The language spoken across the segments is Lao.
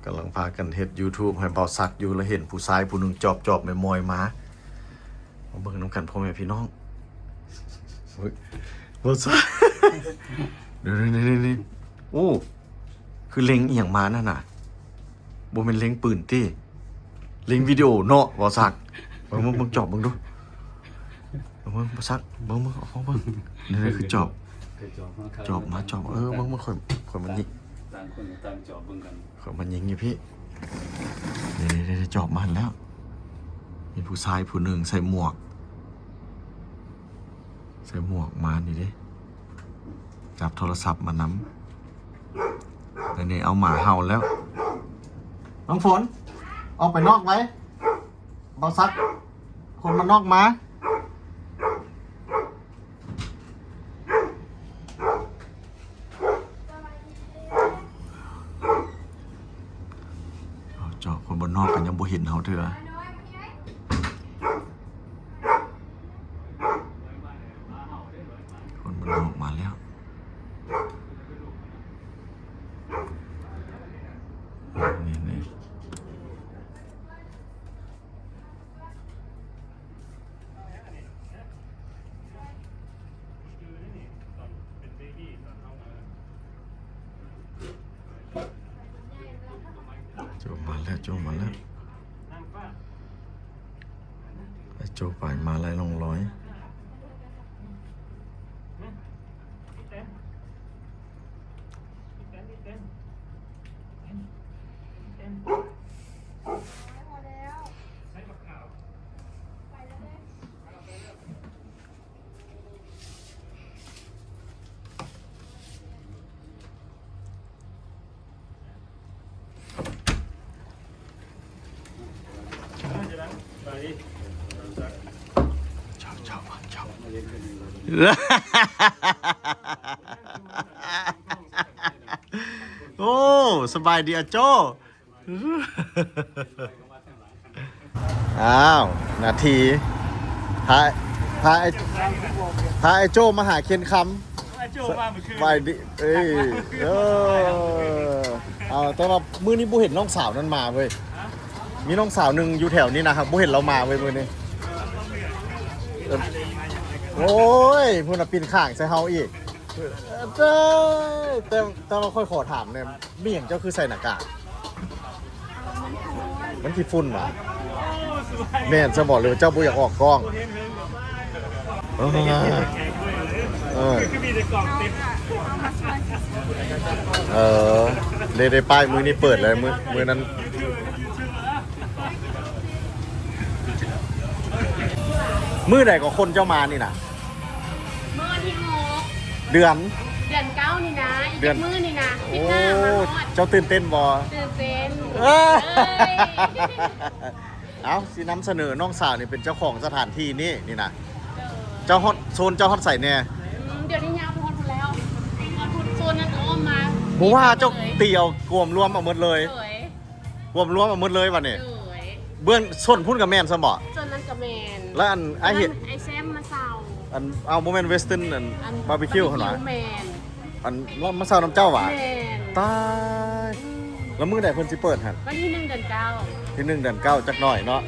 ກຳລັງພາກັນເຮັດ YouTube ໃຫ້ເບົາສັກຢູ່ ລະເຫັນຜູ້ຊາຍຜູ້ໜຶ່ງຈອບໆມອຍໆມາ. ມາເບິ່ງນຳກັນພໍ່ແມ່ພີ່ນ້ອງ. ເຮີ້ຍ ເບົາສັກ ນີ້ໆໆ ໂອ້ ຄືເລັງອີ່ຫຍັງມານັ້ນນະ? ບໍ່ແມ່ນເລັງປືນຕິ? ເລັງວິດີໂອເນາະ ເບົາສັກ. ເບິ່ງ ເບິ່ງ ເບິ່ງ ຈອບເບິ່ງດູ. ເບິ່ງ ເບິ່ງ ເບົາສັກ ເບິ່ງ ເບິ່ງ ເອົາເບິ່ງ ນີ້ໆ ຄືຈອບ ຄືຈອບມາ ຈອບມາ ຈອບ ເອີ ເບິ່ງ ເບິ່ງ ຂ້ອຍ ຂ້ອຍມາຍິງ ຕ່າງຄົນກໍຕ່າງຈອບເບິ່ງກັນ ຂ້ອຍມາຍິງຢູ່ພີ້ ນີ້ໆໆ ຈອບມາຫັ້ນແລ້ວ. ມີຜູ້ຊາຍຜູ້ໜຶ່ງໃສ່ໝວກ ໃສ່ໝວກມານີ້ເດ້ ຈັບໂທລະສັບມານຳ. ແລ້ວນີ້ເອົາໝາເຫົ່າແລ້ວ. ນ້ອງຝົນ ອອກໄປນອກໄວ. ເບົາສັກ ຄົນບ້ານນອກມາ. ເຈົ້າ ຄົນບ້ານນອກກໍຍັງບໍ່ເຫັນເຮົາເທື່ອ. ຄົນບ້ານນອກມາແລ້ວ. ນີ້ໆ. ໂຈມາແລ້ວ ໂຈມາແລ້ວ ໄອ້ໂຈໄປມາໄລ່ຮ່ອງລອຍ. ໂອ້ ສະບາຍດີອາໂຈ້. ອ້າວ ນາທີ ພາ ພາໄອ້ ພາໄອ້ໂຈ້ມາຫາເຄນຄຳ. ໄອ້ໂຈ້ມາມື້ຄືນ ສະບາຍດີ ເອີຍ ເອີ ເອົາ ແຕ່ວ່າມື້ນີ້ບໍ່ເຫັນນ້ອງສາວນັ້ນມາເວີຍ. ຮະ? ມີນ້ອງສາວໜຶ່ງຢູ່ແຖວນີ້ນະ ບໍ່ເຫັນລາວມາເວີຍມື້ນີ້. ເອີ ໂອ້ຍ ພຸ້ນນະ ປິ່ນຂ້າງໃສ່ເຮົາອີກ. ເອີ ແຕ່ ແຕ່ວ່າຂ້ອຍຂໍຖາມແດ່ ມີຫຍັງເຈົ້າຄືໃສ່ໜ້າກາກ? ມັນຂີ້ຝຸ່ນຫວາ? ແມ່ນຊະບໍ ຫຼືວ່າເຈົ້າບໍ່ຢາກອອກກ້ອງ? ເອີ ເອີ ເອີ ໄດ້ ໄດ້ປ້າຍ ມື້ນີ້ເປີດແລ້ວ ມື້ ມື້ນັ້ນ ມື້ໃດກໍຄົນເຈົ້າມານີ້ນະ? ມື້ວັນທີຫົກ ເດືອນ ເດືອນເກົ້ານີ້ນະ ອີກ ເດືອນ ຈັກມື້ນີ້ນະ ໂອ້ ທິດໜ້າມາຮອດ. ເຈົ້າຕື່ນເຕັ້ນບໍ່? ຕື່ນເຕັ້ນ ເອີ ເອີຍ ເອົ້າ ຊິນຳສະເໜີ ນ້ອງສາວນີ້ເປັນເຈົ້າຂອງສະຖານທີ່ນີ້ ນີ້ນະ. ເຈົ້າຮອດ ໂຊນເຈົ້າຮອດໃສແດ່? ອືມ ດຽວນີ້ຍາວໄປຮອດພຸ້ນແລ້ວ ຮອດພຸ້ນ ໂຊນນັ້ນອ້ອມມາ. ບໍ່ວ່າ ເຈົ້າຕີເອົາ ກວມລວມເອົາໝົດເລີຍ. ໂດຍ ກວມລວມເອົາໝົດເລີຍບັດນີ້. ໂດຍ ເບື້ອງ ໂຊນພຸ້ນກໍແມ່ນຊະບໍ? ໂຊນນັ້ນກໍແມ່ນ. ແລ້ວອັນ ອ້າຍເຫັນ ອັນນັ້ນ ອ້າຍແຊມມາເຊົ່າ. ອັນ ເອົາ ບໍ່ແມ່ນເວສເທິນ ອັນ ເອີ ບາບີຄິວຫັ້ນຫວາ? ແມ່ນ ອັນ ມາ ມາເຊົ່ານຳເຈົ້າຫວາ? ແມ່ນ. ຕາຍ ອືມ ແລ້ວມື້ໃດເພິ່ນຊິເປີດຫັ້ນ? ວັນທີໜຶ່ງ ເດືອນເກົ້າ. ທີໜຶ່ງ ເດືອນເກົ້າ ຈັກໜ້ອຍເນາະ.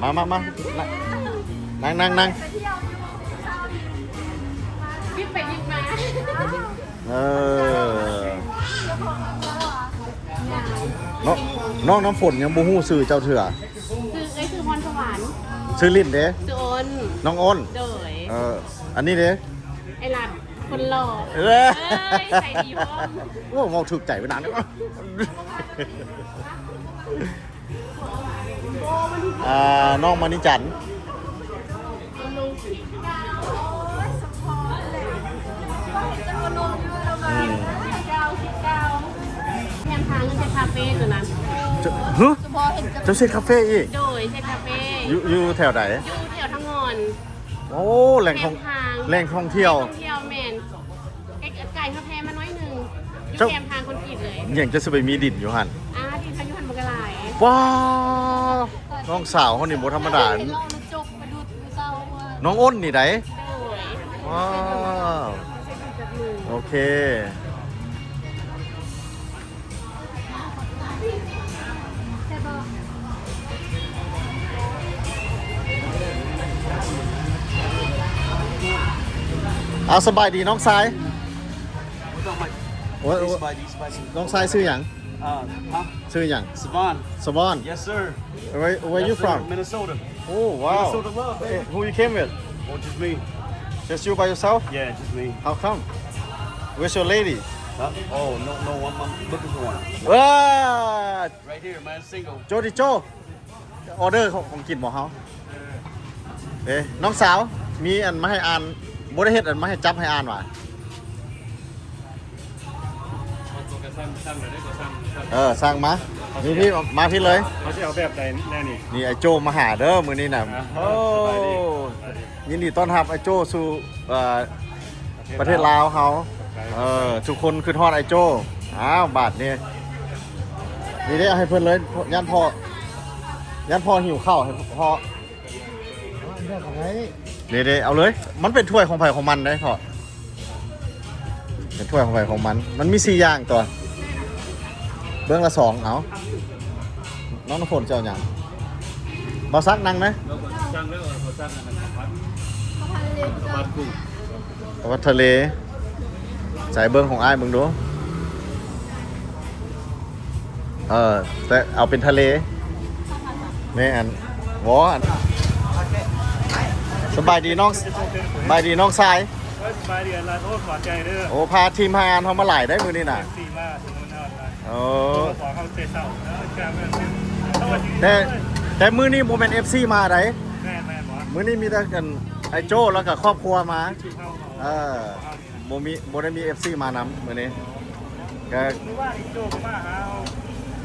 ມາ ມາ ມາ ນັ່ງ ນັ່ງ ນັ່ງ. ໄປທ່ຽວຢູ່ ເຊົ້ານີ້ ຍິບໄປຍິບມາ. ເອີ ນ້ອງ ນ້ອງນ້ຳຝົນຍັງບໍ່ຮູ້ຊື່ເຈົ້າເທື່ອ. ຊື່ ເອີຍ ຊື່ພອນສະຫວັນ. ຊື່ຫຼິ້ນເດ້? ຊື່ໂອນ. ນ້ອງໂອນ. ໂດຍ. ເອີ ອັນນີ້ເດ້? ໄອ້ລັດ ຄົນຫຼໍ່. ເອີຍ ໃສ່ດີພ້ອມ. ໂອ້ ເວົ້າຖືກໃຈໄປນານ. ອ່າ ນ້ອງມະນີຈັນ. ອືມ ແຄມທາງເຮັດຄາເຟຕົວນັ້ນ. ເຈົ້າ ຮະ ເຈົ້າເຮັດຄາເຟອີກ? ໂດຍ ເຮັດຄາເຟ. ຢູ່ ຢູ່ແຖວໃດ? ຢູ່ແຖວທາງງອນ. ໂອ້ ແຫຼ່ງທ່ອງ ແຄມທາງ ແຫຼ່ງທ່ອງທ່ຽວ. ທ່ອງທ່ຽວ ແມ່ນ. ໃກ້ ໃກ້ເຮົາແພມາໜ້ອຍໜຶ່ງ ຢູ່ ເຈົ້າ ແຄມທາງຄອນກຣີດເລີຍ. ຫຍັງຈະຊິໄປມີດິນຢູ່ຫັ້ນ? ອ່າ ດິນເຮົາຢູ່ຫັ້ນມັນກໍຫຼາຍ. ວ້າວ ນ້ອງສາວເຮົານີ້ບໍ່ທຳມະດາ. ເຮົາມາຈົກມາດູດມື້ເຊົ້າວ່າ ນ້ອງໂອນນີ້ໃດ? ໂດຍ. ວ້າວ ໂອເຄ. ເອົາ ສະບາຍດີນ້ອງຊາຍ. ໂອ້ຍ ສະບາຍດີ ສະບາຍດີ. ນ້ອງຊາຍຊື່ຫຍັງ? ອ່າ ຮະ? ຊື່ຫຍັງ? ສະຫວານ. ສະຫວານ. Yes sir. Where, where you from? Minnesota. Oh wow. Minnesota love, baby. Who you came with? Oh, just me. Just you by yourself? Yeah, just me. How come? Where's your lady? Huh? Oh, no, no, I'm, I'm looking for one. ວ້າ Right here, man, single. ໂຈຕິໂຈ ອອເດີຂອງ ຂອງກິນບໍ່ເຮົາ? ເອີ ນ້ອງສາວ ມີອັນມາໃຫ້ອ່ານ ບໍ່ໄດ້ເຮັດອັນມາໃຫ້ຈັບໃຫ້ອ່ານຫວາ? ເອີ ສັ່ງມາ ນີ້ ນີ້ ມາພີ້ເລີຍ. ເຮົາຊິເອົາແບບໃດແນ່ນີ້? ນີ້ ໄອ້ໂຈ້ມາຫາເດີມື້ນີ້ນະ. ອ່າ ໂອ້ ສະບາຍດີ ຍິນດີຕ້ອນຮັບໄອ້ໂຈ້ສູ່ ເອີ ປະເທດລາວເຮົາ. ເອີ ທຸກຄົນຄິດຮອດໄອ້ໂຈ້. ອ້າວ ບາດນີ້ ນີ້ເດ້ ເອົາໃຫ້ເພິ່ນເລີຍ ຢ້ານພໍ່ ຢ້ານພໍ່ຫິວເຂົ້າໃຫ້ພໍ່. ເລືອກເອົາໄດ້ ເດ້ໆ ເອົາເລີຍ. ມັນເປັນຖ້ວຍຂອງໃຜຂອງມັນເດ້ພໍ່. ເປັນຖ້ວຍຂອງໃຜຂອງມັນ. ມັນມີສີ່ຢ່າງຕົວະ ເບິ່ງລະສອງ. ເອົາ ນ້ອງນ້ຳຝົນຈະເອົາຫຍັງ? ບ່າວສັກນັ່ງນະ. ສັ່ງແລ້ວ ເອີ ສັ່ງອັນນັ້ນ ຂ້າວຜັດ ຂ້າວຜັດກຸ້ງ ຂ້າວຜັດທະເລ. ໃສ່ເບິ່ງຂອງອ້າຍເບິ່ງດູ. ເອີ ແຕ່ເອົາເປັນທະເລ. ແມ່ນ ບໍ່ ອັນ ສະບາຍດີນ້ອງ ສະບາຍດີນ້ອງຊາຍ. ເອີ ສະບາຍດີຫຼາຍ. ໂອ້ ຂອບໃຈເດີ. ໂອ້ ພາທີມງານເຮົາມາຫຼາຍໄດ໋ມື້ນີ້ນະ. ເອັຟຊີມາ ໂອ້ ຂໍເຮົາແຕ່ເຊົ້າ. ແຕ່ ແຕ່ມື້ນີ້ບໍ່ແມ່ນເອັຟຊີມາໃດ໋. ແມ່ນ ແມ່ນບໍ່? ມື້ນີ້ມີແຕ່ອັນ ໄອ້ໂຈ້ ແລ້ວກໍຄອບຄົວມາ. ເອີ ບໍ່ມີ ບໍ່ໄດ້ມີເອັຟຊີມານຳມື້ນີ້. ກໍມື້ວານນີ້ໂຈກໍມາຫາເຮົາ.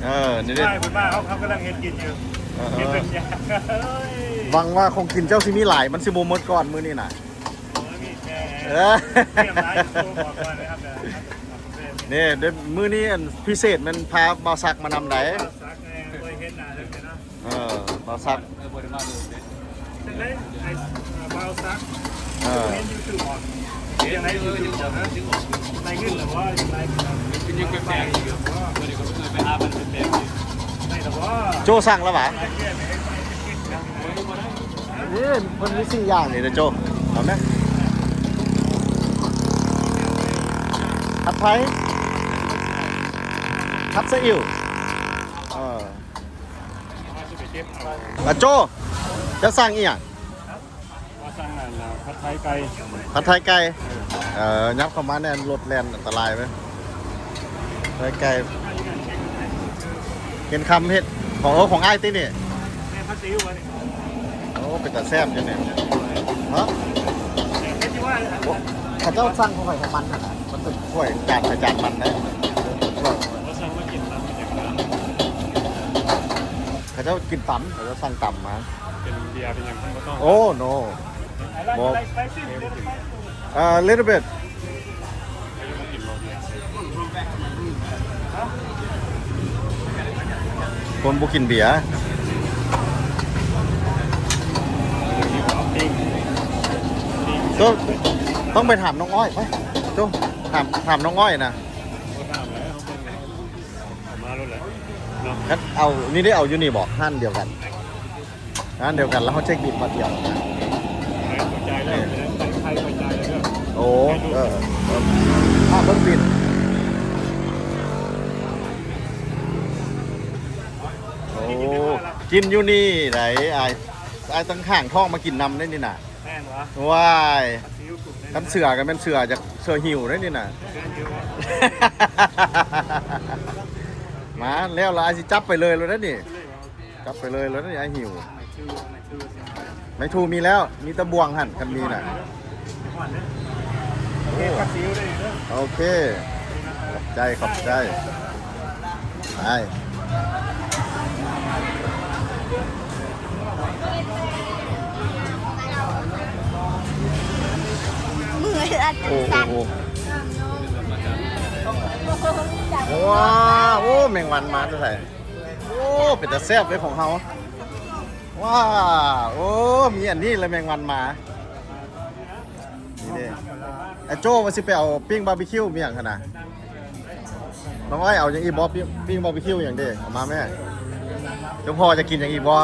ເອີ ນີ້ເດ້ ເພິ່ນມາ ເຮົາ ເຮົາກຳລັງເຮັດກິນຢູ່. ເອີ ເຮັດເປັນຫຍັງ? ເອີຍ ຫວັງວ່າຂອງກິນເຈົ້າຊິມີຫຼາຍ ມັນຊິບໍ່ໝົດກ່ອນມື້ນີ້ນະ. ໂອ້ຍ ມີແຕ່ ເອີ ຕຽມຫຼາຍ ໂທບອກກ່ອນເລີຍ. ນີ້ເດ້ ມື້ນີ້ອັນພິເສດແມ່ນພາບ່າວສັກມານຳໃດ໋. ບ່າວສັກແນ່ ບໍ່ໄດ້ເຫັນໜ້າເລີຍເນາະ. ເອີ ບ່າວສັກ ເອີ ບໍ່ໄດ້ມາດົນເດ້. ຈັ່ງໃດ ໄອ້ ເອີ ບ່າວສັກ ເອີ ເຫັນຢູທູບອອກ ຈັ່ງໃດຢູທູບອອກນະ? ໄດ້ເງິນແລ້ວບໍ່? ຈັ່ງໃດ ເປັນຫຍັງແປກໆ ບໍ່ໄດ້ ກໍໄປຫາມັນແປກໆ. ໄດ້ແລ້ວບໍ່? ໂຈ້ສັ່ງແລ້ວຫວາ? ນີ້ ເພິ່ນມີສີ່ຢ່າງນີ້ເດ້ໂຈ້ ເອົາແມະ. ຜັດໄທ ຜັດຊີອິ້ວ. ເອີ ອາໂຈ້ ເຈົ້າສັ່ງອີ່ຫຍັງ? ວ່າສັ່ງອັນ ຜັດໄທໄກ່. ຜັດໄທໄກ່. ເອີ ຍັບເຂົ້າມາແນ່ ລົດແລ່ນອັນຕະລາຍເວີຍ. ໄທໄກ່ ເຫັນຄຳເຮັດ ຂອງ ເອີ ຂອງອ້າຍຕິນີ້. ແມ່ນ ຜັດຊີອິ້ວນີ້. ໂອ້ ເປັນຕາແຊບຢູ່ນີ້. ຮະ? ແມ່ນ ເຮັດຢູ່ວ່າ ໂອ້ ເຂົາເຈົ້າສັ່ງຂອງໃຜຂອງມັນຫັ້ນນະ. ມັນເປັນຖ້ວຍ ຈານໃຜຈານມັນເດ້. ຖ້ວຍ ເຂົາສັ່ງມາກິນຕຳມາຈາກຮ້ານ. ເຂົາເຈົ້າກິນຕຳ ເຂົາເຈົ້າສັ່ງຕຳມາ. ເປັນເບຍເປັນຫຍັງບໍ່ຕ້ອງ. ໂອ້ ໂນ ບໍ່. ເອີ ລິດເທິລບິດ. ຄົນບໍ່ກິນເບຍ. ໂຈ້ ຕ້ອງໄປຖາມນ້ອງອ້ອຍ ໄປ ໂຈ້ ຖາມ ຖາມນ້ອງອ້ອຍນະ. ມາໂລດແຫຼະເນາະ. ເອົາ ນີ້ໄດ້ເອົາຢູ່ນີ້ບໍ? ຮ້ານດຽວກັນ ຮ້ານດຽວກັນ ແລ້ວເຮົາເຊັກບິນບາດດຽວ. ເຂົ້າໃຈແລ້ວ ໃຫ້ເຂົ້າໃຈແລ້ວ. ໂອ້ ເອີ ເອີ ຖ້າເບິ່ງບິນ. ໂອ້ ກິນຢູ່ນີ້ໄດ໋ ອ້າຍ ອ້າຍຕັ້ງຂ້າງທ້ອງມາກິນນຳໄດ໋ນີ້ນະ. ແມ່ນບໍ່? ວ້າຍ ຄັນເສືອກໍແມ່ນເສືອຈາກເສືອຫິວໄດ໋ນີ້ນະ. ມາແລ້ວລະ ອ້າຍຊິຈັບໄປເລີຍໂລດເດ້ນີ້. ຈັບໄປເລີຍໂລດເດ້ນີ້ ອ້າຍຫິວ. ໄມ້ທູມີແລ້ວ ມີແຕ່ບ່ວງຫັ້ນ ຄັນມີນະ. ໂອເຄ ຂອບໃຈ ຂອບໃຈ. ໄປ ເມື່ອຍ ໂອ້ ໂອ້ ໂອ້ ວ້າວ ໂອ້ ແມງວັນມາແຕ່ໃສ? ໂອ້ ເປັນຕາແຊບເດ້ຂອງເຮົາ. ວ້າວ ໂອ້ ມີອັນນີ້ລະ ແມງວັນມາ. ນີ້ເດ້ ໄອ້ໂຈ້ວ່າຊິໄປເອົາປີ້ງບາບີຄິວ ມີຫຍັງຫັ້ນນະ. ນ້ອງອ້ອຍເອົາຫຍັງອີກບໍ່? ປີ້ງ ປີ້ງບາບີຄິວຫຍັງເດ້ ເອົາມາແມ່. ເຈົ້າພໍ່ຈະກິນຫຍັງອີກບໍ່?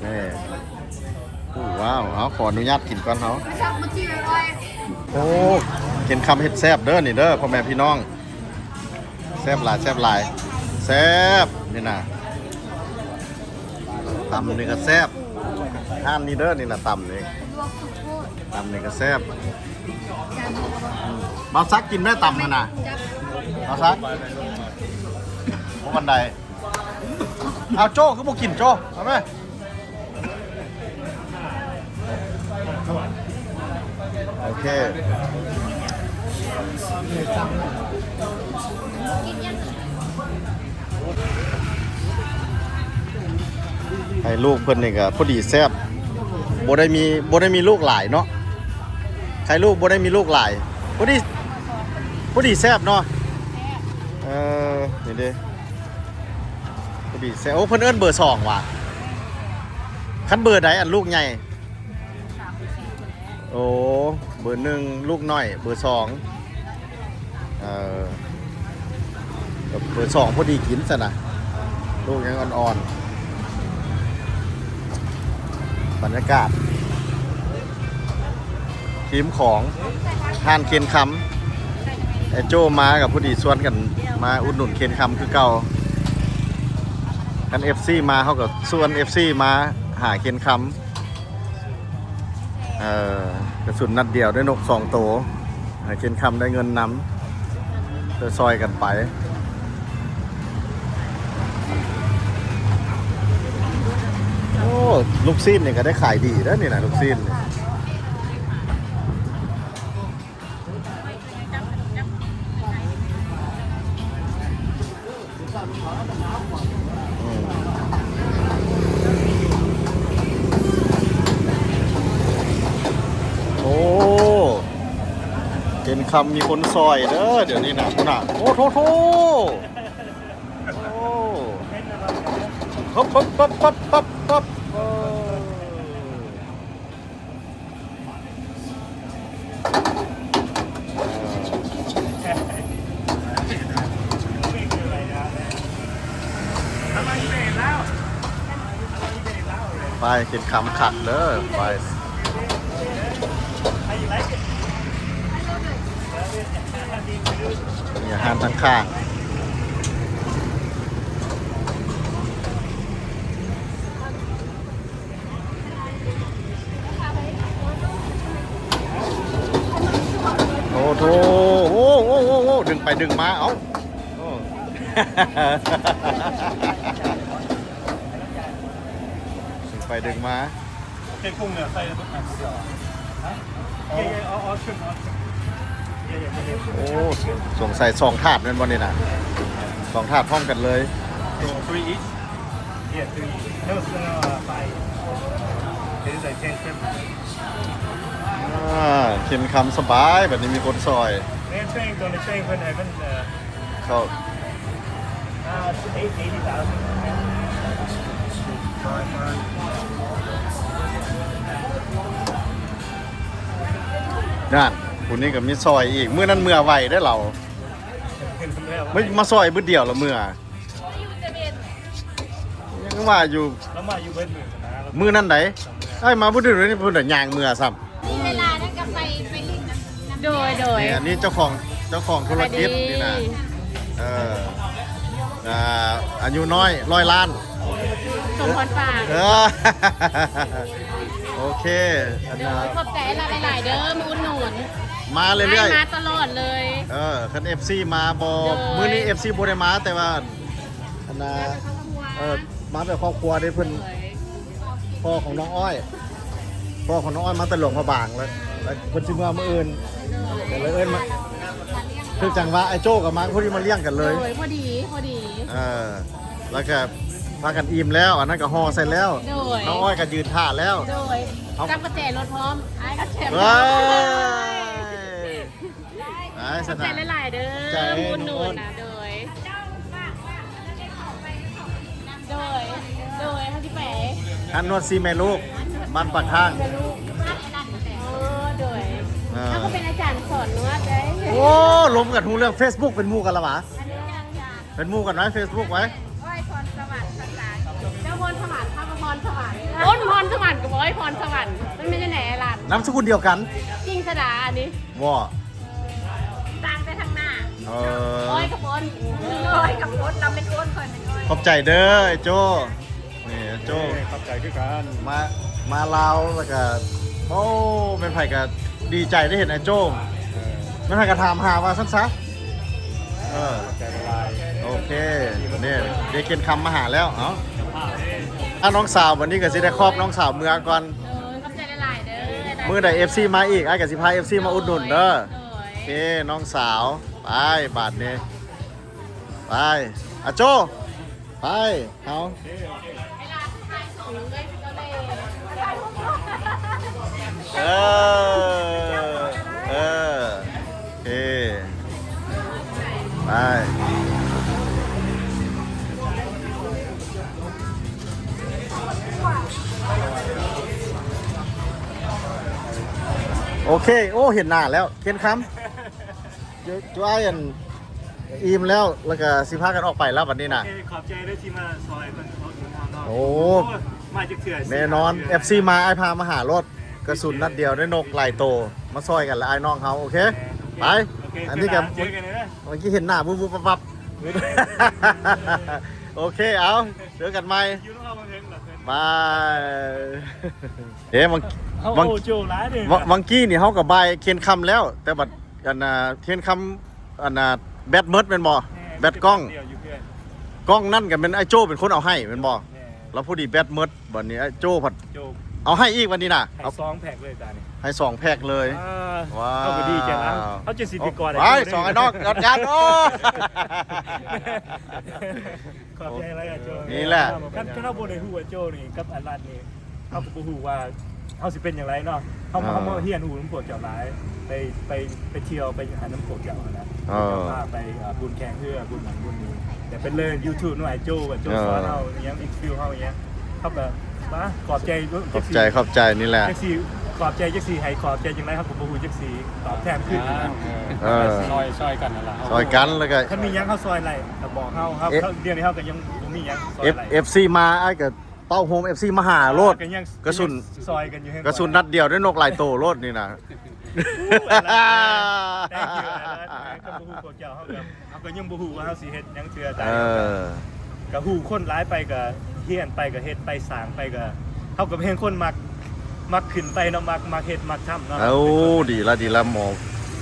ນີ້ ວ້າວ ເຮົາຂໍອະນຸຍາດກິນກ່ອນເຮົາ. ໂອ້ ເຄນຄຳເຮັດແຊບເດີນີ້ເດີ ພໍ່ແມ່ພີ່ນ້ອງ. ແຊບຫຼາຍ ແຊບຫຼາຍ ແຊບນີ້ນະ. ຕຳນີ້ກໍແຊບ ຮ້ານນີ້ເດີນີ້ນະ ຕຳນີ້ ຕຳນີ້ກໍແຊບ. ບ່າວສັກກິນໄດ້ຕຳຫັ້ນນະ ບ່າວສັກ? ບໍ່ປານໃດ. ເອົາ ໂຈ້ຄືບໍ່ກິນ ໂຈ້ ເອົາໄປ. ໂອເຄ ໃຫ້ລູກເພິ່ນນີ້ກໍພໍດີແຊບ ບໍ່ໄດ້ມີ ບໍ່ໄດ້ມີລູກຫຼາຍເນາະ ໃຫ້ລູກບໍ່ໄດ້ມີລູກຫຼາຍ ພໍດີ ພໍດີແຊບເນາະ. ເອີ ນີ້ເດ້ ພໍດີແຊບ. ໂອ້ ເພິ່ນເອີ້ນເບີສອງຫວາ ຄັນເບີໃດ ອັນລູກໃຫຍ່? ໂອ້ ເບີໜຶ່ງລູກນ້ອຍ ເບີສອງ ເອີ ເບີສອງພໍດີກິນຊັ້ນນະ ລູກຍັງອ່ອນໆ. ບັນຍາກາດ ຮີມຂອງຮ້ານເຄນຄຳ ໄອ້ໂຈ້ມາກໍພໍດີຊວນກັນມາອຸດໜູນເຄນຄຳຄືເກົ່າ. ຄັນເອັຟຊີມາ ເຮົາກໍຊວນເອັຟຊີມາຫາເຄນຄຳ. ເອີ ກະສຸນນັດດຽວໄດ້ນົກສອງໂຕ ໃຫ້ເຄນຄຳໄດ້ເງິນນຳ ຊ່ອຍໆກັນໄປ. ໂອ້ ລູກຊີ້ນນີ້ກໍໄດ້ຂາຍດີເດີນີ້ນະ ລູກຊີ້ນນີ້. ໂອ້ ເຄນຄຳມີຄົນຊ່ອຍເດີ ດຽວນີ້ນະ ພຸ້ນນະ. ໂອ້ໂທໂທ ໂອ້ ປັບ ປັບ ປັບ ເອີ. ໄປ ເຄນຄຳຄັກເດີ ໄປ ມີອາຫານທາງຂ້າງ. ໂອ້ໂທ ໂອ້ ໂອ້ ໂອ້ ໂອ້ ດຶງໄປດຶງມາ ເອົ້າ ໂອ້ ດຶງໄປດຶງມາ. ໂອ້ ສົງໄສສອງຖາດແມ່ນບໍ່ນີ້ນະ? ສອງຖາດພ້ອມກັນເລີຍ. So three each? Yeah, three each. No, no, no, uh, five. It is like ten, seven. ອາ ເຄນຄຳສະບາຍ ບັດນີ້ມີຄົນຊ່ອຍ. Man, train, on the train, when I haven't, uh, ເຂົ້າ Uh, it's eight, eighty thousand. ນັ້ນ ຜູ້ນີ້ກໍມີຊ່ອຍອີກ. ມື້ນັ້ນເມືອໄວເດ້ລາວ ມາ ມາຊ່ອຍບຶດດຽວລະເມືອ. ຍັງວ່າຢູ່ ລາວມາຢູ່ເບິດມື້ນະ ມື້ນັ້ນໃດ໋ ອ້າຍມາບໍ່ໄດ້ເລີຍ ເພິ່ນນະຍ່າງເມືອຊ້ຳ. ມີເວລານັ້ນກໍໄປ ໄປຫຼິ້ນນຳ ນຳ ໂດຍ ໂດຍ ນີ້ ອັນນີ້ເຈົ້າຂອງ ເຈົ້າຂອງທຸລະກິດ ສະບາຍດີ ນີ້ນະ ເອີ ອ່າ ອາຍຸນ້ອຍຮ້ອຍລ້ານ ສົມພອນຝາກ ເອີ ໂອເຄ ອັນ ໂດຍ ນະ ຂອບໃຈຫຼາຍໆເດີ ມາອຸດໜູນ ມາເລື້ອຍໆ ມາຕະຫຼອດເລີຍ ເອີ ຄັນເອັຟຊີມາບໍ່ ໂດຍ ມື້ນີ້ເອັຟຊີບໍ່ໄດ້ມາ ແຕ່ວ່າ ອັນນະ ເອີ ມາແບບຄອບຄົວເດ້ ເພິ່ນ ໂດຍ ພໍ່ຂອງນ້ອງອ້ອຍ ພໍ່ຂອງນ້ອງອ້ອຍມາແຕ່ຫຼວງພະບາງ ແລ້ວ ແລ້ວເພິ່ນຊິເມືອມື້ອື່ນ ໂດຍ ກໍເລີຍເອີ້ນມາ ຄືຈັ່ງວ່າໄອ້ໂຈ້ກໍມາ ພໍດີມາລ້ຽງກັນເລີຍ ໂດຍ ພໍດີ ພໍດີ ເອີ ແລ້ວກໍພາກັນອີ່ມແລ້ວ ອັນນັ້ນກໍຫໍ່ໃສ່ແລ້ວ ໂດຍ ນ້ອງອ້ອຍກໍຢືນຖ້າແລ້ວ ໂດຍ ເອົາ ຈັບກະແຈລົດພ້ອມ ອ້າຍກໍແຈ ເອີຍ ອ້າຍ ຂອບໃຈຫຼາຍໆເດີ ອຸດໜູນນະ ໂດຍ ໂດຍ ໂດຍ ເຮົາຊິໄປ ຮ້ານນວດສີ່ແມ່ລູກ ບ້ານປາກທາງ ເອີ ໂດຍ ເອີ ເຮົາກໍເປັນອາຈານສອນນວດເດ້ ໂອ້ ລົມກັນຮູ້ເລື່ອງ ເຟສບຸກເປັນໝູ່ກັນລະຫວາ? ເປັນໝູ່ກັນໄວ້ ເຟສບຸກໄວ້ ອ້ອຍພອນສະຫວັນ ພາສາອັງກິດ ເຈົ້າພອນສະຫວັນ ຂ້າກໍພອນ ອ້ນພອນສະຫວັນ ກໍບໍ່ອ້ນພອນສະຫວັນ ມັນແມ່ນຈັ່ງໃດອ້າຍລັດ? ນາມສະກຸນດຽວກັນ ຈິງສະດາອັນນີ້ ບໍ່ ຕ່າງແຕ່ທາງໜ້າ ເອີ ອ້ນກັບອ້ນ ອ້ນກັບອ້ນ ລາວແມ່ນອ້ນ ຂ້ອຍແມ່ນອ້ນ. ຂອບໃຈເດີໄອ້ໂຈ້ ນີ້ໂຈ້ ເອີ ຂອບໃຈຄືກັນ ມາ ມາລາວແລ້ວກະ ໂອ້ ແມ່ນໃຜກະດີໃຈໄດ້ເຫັນໄອ້ໂຈ້ ເອີ ແມ່ນໃຜກະຖາມຫາວ່າຊັ້ນຊະ ເອີ ຂອບໃຈຫຼາຍໆ ໂອເຄ ນີ້ ເດກຽນຄຳມາຫາແລ້ວ ເອົ້າ ອ່ະ ນ້ອງສາວ ບັດນີ້ກະຊິໄດ້ຂອບນ້ອງສາວເມືອກ່ອນ ໂດຍ ຂອບໃຈຫຼາຍໆເດີ ມື້ໃດເອັຟຊີມາອີກ ອ້າຍກະຊິພາເອັຟຊີມາອຸດໜູນເດີ ໂດຍ ໂອເຄ ນ້ອງສາວ ໄປບາດນີ້ ໄປ ອາໂຈ ໄປ ເຮົາ ເອີ ເອີ ໂອເຄ ໄປ ໂອເຄ ໂອ້ ເຫັນໜ້າແລ້ວ ຄຽນຄຳ. ຈຸ ຈຸອ້າຍ ອັນ ອີ່ມແລ້ວ ແລ້ວກະຊິພາກັນອອກໄປແລ້ວບັດນີ້ນະ ໂອເຄ ຂອບໃຈເດີທີ່ມາຊ່ອຍເພິ່ນເອົາເງິນເຮົາເນາະ ໂອ້ ໂອ້ຍ ມາຈັກເທື່ອ ແນ່ນອນ ເອັຟຊີມາ ອ້າຍພາມາຫາໂລດ ກະສຸນນັດດຽວໄດ້ນົກຫຼາຍໂຕ ມາຊ່ອຍກັນລະອ້າຍນ້ອງເຮົາ ໂອເຄ ໂອເຄ ໄປ ໂອເຄ ອັນນີ້ກະ ເຈີກັນເດີ ເມື່ອກີ້ເຫັນໜ້າວຸບໆປັບໆ ໂອເຄ ເອົາ ເຈີກັນໃໝ່ ຢູ່ນຳເຮົາເຖິງລະ ບາຍ ເອີ ບາງ ເຮົາ ບາງ ໂອ້ໂຈຫຼາຍເດ້ ບາງ ບາງກີ້ນີ້ເຮົາກະບາຍຄຽນຄຳແລ້ວ ແຕ່ບັດ ອັນນ່າ ຄຽນຄຳ ອັນນ່າ ແບັດໝົດແມ່ນບໍ່? ແມ່ນ ແບັດກ້ອງ ແຕ່ດຽວຢູ່ເພື່ອນ ກ້ອງນັ້ນກະແມ່ນອ້າຍໂຈ້ເປັນຄົນເອົາໃຫ້ແມ່ນບໍ່? ແມ່ນ ແລ້ວພໍດີແບັດໝົດ ບັດນີ້ອ້າຍໂຈ້ພັດ ໂຈ້ ເອົາໃຫ້ອີກບັດນີ້ນະ ໃຫ້ສອງແພັກເລີຍ ຕານີ້ ໃຫ້ສອງແພັກເລີຍ ອ່າ ວ້າວ ເຮົາກະດີໃຈຫຼາຍ ເຮົາຈະຊິໄປກອດອ້າຍໂຈ້ ໄປ ສອງອ້າຍນ້ອງ ກອດກັນ ໂອ້ ຂອບໃຈຫຼາຍອ້າຍໂຈ້ ນີ້ແຫຼະ ຄັນ ຄັນເຮົາບໍ່ໄດ້ຮູ້ອ້າຍໂຈ້ນີ້ກັບອ້າຍລັດນີ້ ເຮົາກະບໍ່ຮູ້ວ່າເຮົາຊິເປັນຈັ່ງໃດເນາະ ເຮົາ ເອີ ເຮົາມາຮຽນຮູ້ນຳພວກເຈົ້າຫຼາຍ ໄປ ໄປ ໄປທ່ຽວໄປຫຍັງນຳພວກເຈົ້າຫັ້ນນະ ເອີ ພວກເຈົ້າພາໄປ ເອີ ບຸນແຂ່ງເຮືອ ບຸນນັ້ນບຸນນີ້ ແຕ່ເປັນເລື່ອງຢູທູບເນາະ ອ້າຍໂຈ້ ອ້າຍໂຈ້ ເອີ ສອນເຮົາອີ່ຫຍັງ ອິນທະວິວເຮົາອີ່ຫຍັງ ເຮົາກະ ມາ ຂອບໃຈ ຂອບໃຈ ຂອບໃຈ ນີ້ແຫຼະ ຈັກຊິຂອບໃຈ ຈັກຊິໃຫ້ຂອບໃຈຈັ່ງໃດ ເຮົາກະບໍ່ຮູ້ຈັກຊິຕອບແທນຄືນຫັ້ນນະ ເອີ ຊ່ອຍ ຊ່ອຍກັນຫັ້ນລະ ຊ່ອຍກັນ ແລ້ວກະ ຄັນມີຫຍັງເຮົາຊ່ອຍໄດ້ກະບອກເຮົາ ເຮົາ ດຽວນີ້ເຮົາກະຍັງບໍ່ມີຫຍັງຊ່ອຍໄດ້ ເອັຟ ເອັຟຊີມາ ອ້າຍກະ ເຕົ້າໂຮມເອັຟຊີມາຫາໂລດ ກະຍັງ ກະສຸນ ກະສຸນນັດດຽວໄດ້ນົກຫຼາຍໂຕໂລດນີ້ນະ Thank you ອ້າຍລັດ ຄັນບໍ່ຮູ້ພວກເຈົ້າ ເຮົາກະ ເຮົາກະຍັງບໍ່ຮູ້ວ່າເຮົາຊິເຮັດຫຍັງເທື່ອ ເອີ ກະຮູ້ຄົນຫຼາຍໄປ ກະຮຽນໄປ ກະເຮັດໄປ ສ້າງໄປ ກະ ເຮົາກະເປັນຄົນມັກ ມັກຂຶ້ນໄປເນາະ ມັກ ມັກເຮັດ ມັກທຳເນາະ ໂອ້ ດີລະ ດີລະ ໝໍ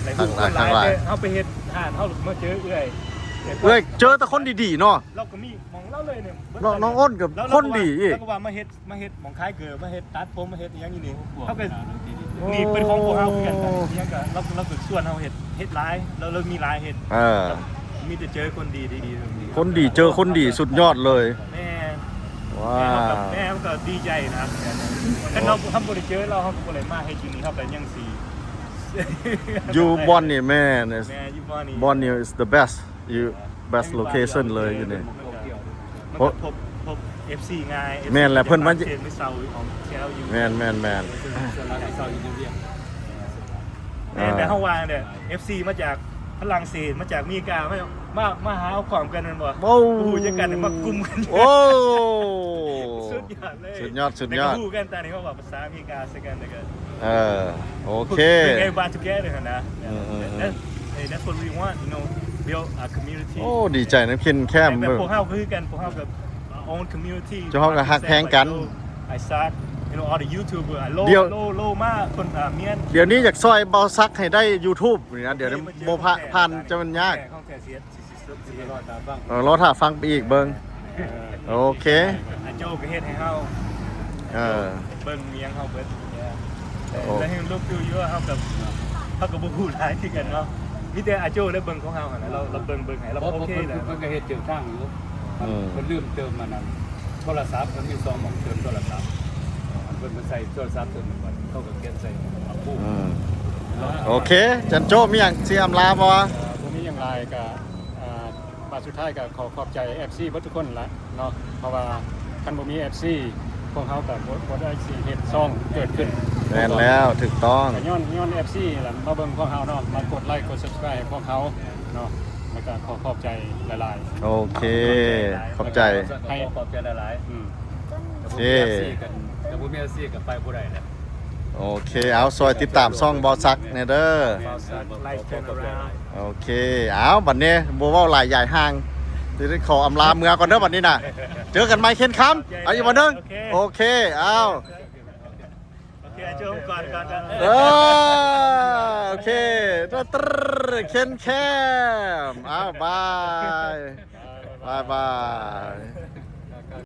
ໄດ້ຮູ້ຄົນຫຼາຍ ເຮົາໄປເຮັດຮ້ານ ເຮົາມາເຈີເອື້ອຍ ເອື້ອຍ ເຈີແຕ່ຄົນດີໆເນາະ ລາວກະມີ ຂອງລາວເລີຍນີ້ ນ້ອງ ນ້ອງອ້ນກະຄົນດີອີກ ລາວກະວ່າມາເຮັດ ມາເຮັດໝ່ອງຂາຍເກີ ມາເຮັດຕັດຜົມ ມາເຮັດອີ່ຫຍັງຢູ່ນີ້ ເຮົາກະ ນີ້ເປັນຂອງພວກເຮົາຄືກັນ ອີ່ຫຍັງກະ ລາວ ລາວກະຊວນເຮົາເຮັດ ເຮັດຫຼາຍ ລາວ ລາວມີຫຼາຍເຮັດ ເອີ ກະມີແຕ່ເຈີຄົນດີໆ ຄົນດີເຈີຄົນດີ ສຸດຍອດເລີຍ ແມ່ນ ວ້າວ ແມ່ນ ເຮົາກະດີໃຈນະ ຄັນເຮົາ ເຮົາບໍ່ໄດ້ເຈີລາວ ເຮົາກະບໍ່ໄດ້ມາເຮັດຢູ່ນີ້ ເຮົາກະຍັງຊິ ຢູ່ບ່ອນນີ້ ແມ່ນ ແມ່ນ ຢູ່ບ່ອນນີ້ ບ່ອນນີ້ is the best ຢູ່ best location ເລີຍຢູ່ນີ້ ມັນກະ ມັນກະພົບ ພົບເອັຟຊີງ່າຍ ແມ່ນແຫຼະ ເພິ່ນມາ ເຊົາຢູ່ ແມ່ນໆໆ ສ່ວນຫຼາຍເຊົາຢູ່ວຽກ ແມ່ນແຫຼະ ເຮົາວ່າແຫຼະ ເອັຟຊີມາຈາກຝຣັ່ງເສດ ມາຈາກອາເມລິກາ ມາ ມາ ມາຫາເຮົາພ້ອມກັນແມ່ນບໍ່? ໂອ້ ຮູ້ຈັກກັນ ມາກຸ່ມກັນ ໂອ້ ສຸດຍອດເລີຍ ສຸດຍອດ ສຸດຍອດ ແລ້ວກະຮູ້ກັນ ຕອນນີ້ເຮົາເວົ້າພາສາອາເມລິກາໃສ່ກັນ ແລ້ວກະ ເອີ ໂອເຄ They want together ຫັ້ນນະ อืมๆๆ That's what we want, you know, build a community. ໂອ້ ດີໃຈນຳ ເຫັນແຄ່ ແບບພວກເຮົາຄືກັນ ພວກເຮົາກະ own community ເຈົ້າເຮົາກະຮັກແພງກັນ Isaac, you know, all the YouTuber, ໂລ ໂລ ໂລມາ ຄົນ ອ່າ ມຽນ ດຽວນີ້ຢາກຊ່ອຍບ່າວສັກໃຫ້ໄດ້ຢູທູບນີ້ນະ ດຽວນີ້ບໍ່ຜ່ານ ຈະແມ່ນຍາກ ລໍຖ້າຟັງ ເອີ ລໍຖ້າຟັງໄປອີກເບິ່ງ ເອີ ໂອເຄ ອາໂຈກະເຮັດໃຫ້ເຮົາ ເອີ ເບິ່ງຫຍັງເຮົາເບິດ ໂອ້ ແລ້ວເຮົາ look through you ເຮົາກະ ເຮົາກະບໍ່ຮູ້ຫຼາຍຄືກັນເນາະ ມີແຕ່ອາໂຈໄດ້ເບິ່ງຂອງເຮົາຫັ້ນນະ ລາວ ລາວເບິ່ງ ເບິ່ງໃຫ້ ລາວໂອເຄແລ້ວ ເພິ່ນກະເຮັດເຈີທາງຢູ່ ເພິ່ນລືມເຕີມອັນນັ້ນ ໂທລະສັບ ເພິ່ນມີສອງໝ່ອງເຕີມໂທລະສັບ ເພິ່ນ ເພິ່ນໃສ່ໂທລະສັບເຕີມ ເຂົາກະກຽນໃສ່ ອືມ ໂອເຄ ຈັນໂຈ ມີຫຍັງຊິອຳລາບໍ່? ບໍ່ມີຫຍັງຫຼາຍ ກະ ອ່າ ບາດສຸດທ້າຍກະຂໍຂອບໃຈເອັຟຊີເບິດທຸກຄົນລະເນາະ ເພາະວ່າຄັນບໍ່ມີເອັຟຊີ ພວກເຮົາກະບໍ່ ບໍ່ໄດ້ຊິເຮັດຊ່ອງເກີດຂຶ້ນ ແມ່ນແລ້ວ ຖືກຕ້ອງ ກະຍ້ອນ ຍ້ອນເອັຟຊີລະມາເບິ່ງພວກເຮົາເນາະ ມາກົດໄລ ກົດ subscribe ໃຫ້ພວກເຮົາເນາະ ແລ້ວກະຂໍຂອບໃຈຫຼາຍໆ ໂອເຄ ຂອບໃຈ ໃຫ້ ຂໍຂອບໃຈຫຼາຍໆ ອືມ ເຄ ບໍ່ມີແອັບຊີກັນ ຖ້າບໍ່ມີແອັບຊີກໍໄປບໍ່ໄດ້ແຫຼະ. ໂອເຄ ເອົາ ຊ່ອຍຕິດຕາມຊ່ອງບ່າວສັກແດ່ເດີ. ບ່າວສັກ Life Turn Around. ໂອເຄ ເອົາ ບັດນີ້ບໍ່ເວົ້າຫຼາຍຢາຍຫ່າງ ຊິໄດ້ຂໍອຳລາເມືອກ່ອນເດີບັດນີ້ນະ. ເຈີກັນໃໝ່ເຄນຄຳ. ເອົາອີກບໍ່ໜຶ່ງ. ໂອເຄ ໂອເຄ ເອົາ ໂອເຄ ເຈີກັນກ່ອນ ກ່ອນ ກ່ອນ ເອີ ໂອເຄ ເຄນແຄມ. ເອົາ ບາຍ ບາຍ ບາຍ.